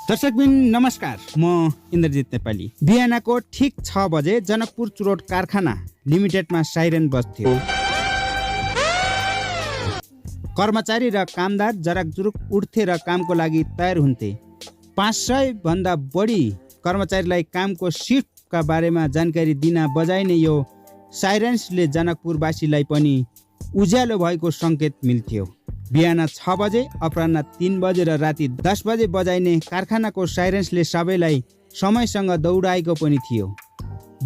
दर्शकबिन नमस्कार, म इन्द्रजित नेपाली। बिहानको ठीक 6 बजे जनकपुर चुरोट कारखाना लिमिटेडमा साइरेन बज्थ्यो। कर्मचारी र कामदार जराकजुरुक उठ्थे र कामको लागि तयार हुन्थे। 500 भन्दा बढी कर्मचारीलाई कामको शिफ्टका बारेमा जानकारी दिन बजाइने यो साइरेन्सले जनकपुरवासीलाई पनि उज्यालो भएको सङ्केत मिल्थ्यो। बिहान 6 बजे, अपराह्न 3 बजे र राति 10 बजे बजाइने कारखानाको साइरेन्सले सबैलाई समयसँग दौडाएको पनि थियो।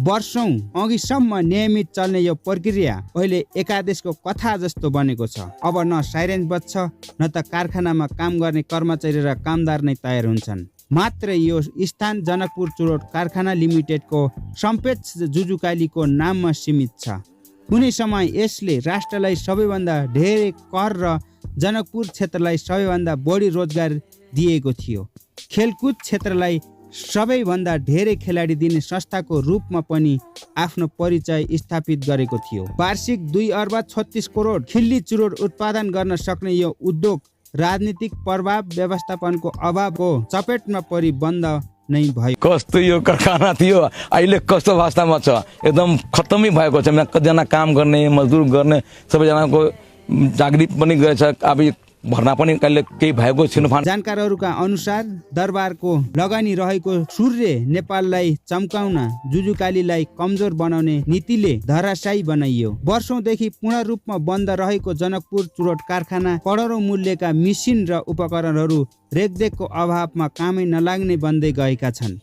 वर्षौं अघिसम्म नियमित चल्ने यो प्रक्रिया अहिले एकादेशको कथा जस्तो बनेको छ। अब न साइरेन बज्छ, न त कारखानामा काम गर्ने कर्मचारी र कामदार नै तयार हुन्छन्। मात्र यो स्थान जनकपुर चुरोट कारखाना लिमिटेडको सम्पेच जुजुकालीको नाममा सीमित छ। कुनै समय यसले राष्ट्रलाई सबैभन्दा धेरै कर र जनकपुर क्षेत्रलाई सबैभन्दा बढी रोजगार दिएको थियो। खेलकुद क्षेत्रलाई सबैभन्दा धेरै खेलाडी दिने संस्थाको रूपमा पनि आफ्नो परिचय स्थापित गरेको थियो। वार्षिक 2 अर्ब 36 करोड खिल्ली चुरोट उत्पादन गर्न सक्ने यो उद्योग राजनीतिक प्रभाव व्यवस्थापनको अभावको चपेटमा परि बन्द नै भयो। कस्तो यो कारखाना थियो, अहिले कस्तो अवस्थामा छ, एकदम खत्तमै भएको छ। कतिजना काम गर्ने, मजदुर गर्ने सबैजनाको जागृत पनि गरेछ। अब भर्ना पनि कहिले केही भएको छैन। जानकारहरूका अनुसार दरबारको लगानी रहेको सूर्य नेपाललाई चम्काउन, जुजुकालीलाई कमजोर बनाउने नीतिले धराशायी बनाइयो। वर्षौंदेखि पूर्ण रूपमा बन्द रहेको जनकपुर चुरोट कारखाना करोडौं मूल्यका मिसिन र उपकरणहरू रेखदेखको अभावमा कामै नलाग्ने बन्दै गएका छन्।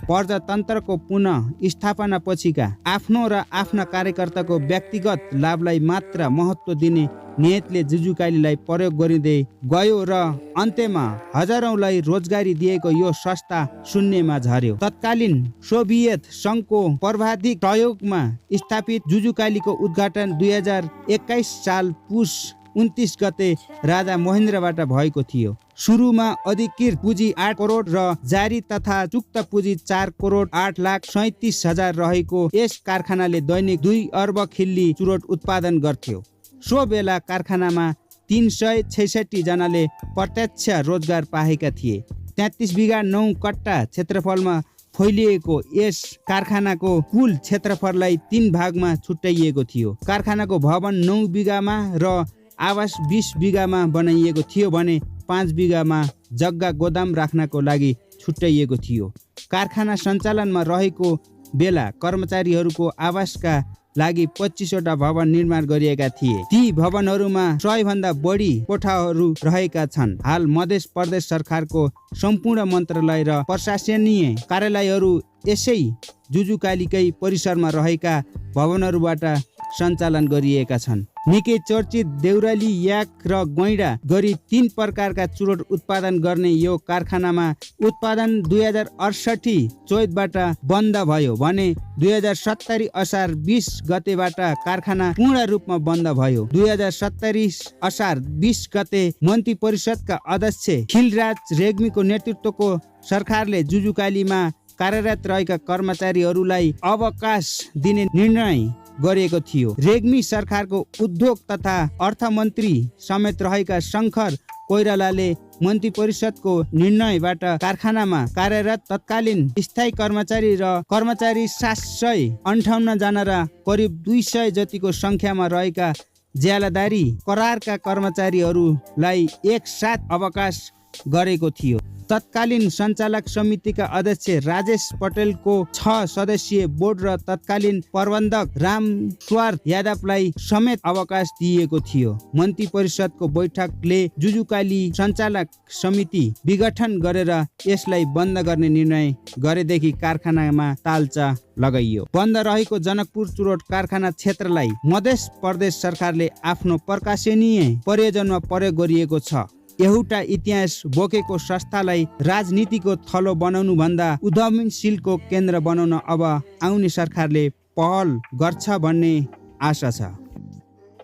प्रजातन्त्रको पुनः स्थापना पछिका आफ्नो र आफ्ना कार्यकर्ताको व्यक्तिगत लाभलाई मात्र महत्त्व दिने नियतले जुजुकालीलाई प्रयोग गरिँदै गयो र अन्त्यमा हजारौंलाई रोजगारी दिएको यो संस्था शून्यमा झर्यो। तत्कालीन सोभियत संघको सर्वाधिक सहयोगमा स्थापित जुजुकालीको उद्घाटन 2021 साल पुस 29 गते राजा महेन्द्रबाट भएको थियो। सुरुमा अधिकृत पुँजी 8 करोड र जारी तथा चुक्त पुँजी 4 करोड 8 लाख 37 हजार रहेको यस कारखानाले दैनिक 2 अर्ब खिल्ली चुरोट उत्पादन गर्थ्यो। सो बेला कारखानामा 366 जनाले प्रत्यक्ष रोजगार पाएका थिए। 33 बिघा 9 कट्टा क्षेत्रफलमा फैलिएको यस कारखानाको कुल क्षेत्रफललाई 3 भागमा छुट्याइएको थियो। कारखानाको भवन 9 बिघामा र आवास 20 बिघामा बनाइएको थियो भने 5 बिघामा जग्गा गोदाम राख्नको लागि छुट्याइएको थियो। कारखाना सञ्चालनमा रहेको बेला कर्मचारीहरूको आवासका लागि 25वटा भवन निर्माण गरिएका थिए। ती भवनहरूमा 100 भन्दा बढी कोठाहरू रहेका छन्। हाल मध्य प्रदेश सरकारको सम्पूर्ण मन्त्रालय र प्रशासनीय कार्यालयहरू यसै जुजुकालीकै परिसरमा रहेका भवनहरूबाट सञ्चालन गरिएका छन्। निकै चर्चित देउराली, याक र गैँडा गरी 3 प्रकारका चुरोट उत्पादन गर्ने यो कारखानामा उत्पादन 2068 चैतबाट बन्द भयो भने 2070 असार 20 गतेबाट कारखाना पूर्ण रूपमा बन्द भयो। 2070 असार 20 गते मन्त्री परिषदका अध्यक्ष खिलराज रेग्मीको नेतृत्वको सरकारले जुजुकालीमा कार्यरत रहेका कर्मचारीहरूलाई अवकाश दिने निर्णय गरिएको थियो। रेग्मी सरकारको उद्योग तथा अर्थमन्त्री समेत रहेका शङ्कर कोइरालाले मन्त्री परिषदको निर्णयबाट कारखानामा कार्यरत तत्कालीन स्थायी कर्मचारी र कर्मचारी 758 जना र करिब 200 जतिको संख्यामा रहेका ज्यालादारी करारका कर्मचारीहरूलाई एकसाथ अवकाश गरेको थियो। तत्कालीन सञ्चालक समितिका अध्यक्ष राजेश पटेलको 6 सदस्यीय बोर्ड र तत्कालीन प्रबन्धक राम स्वार्थ यादवलाई समेत अवकाश दिएको थियो। मन्त्री परिषदको बैठकले जुजुकाली सञ्चालक समिति विघटन गरेर यसलाई बन्द गर्ने निर्णय गरेदेखि कारखानामा तालचा लगाइयो। बन्द रहेको जनकपुर चुरोट कारखाना क्षेत्रलाई मध्य प्रदेश सरकारले आफ्नो प्रकाशनीय प्रयोजनमा प्रयोग गरिएको छ। एउटा इतिहास बोकेको संस्थालाई राजनीतिको थलो बनाउनु भन्दा उद्यमशीलको केन्द्र बनाउन अब आउने सरकारले पहल गर्छ भन्ने आशा छ।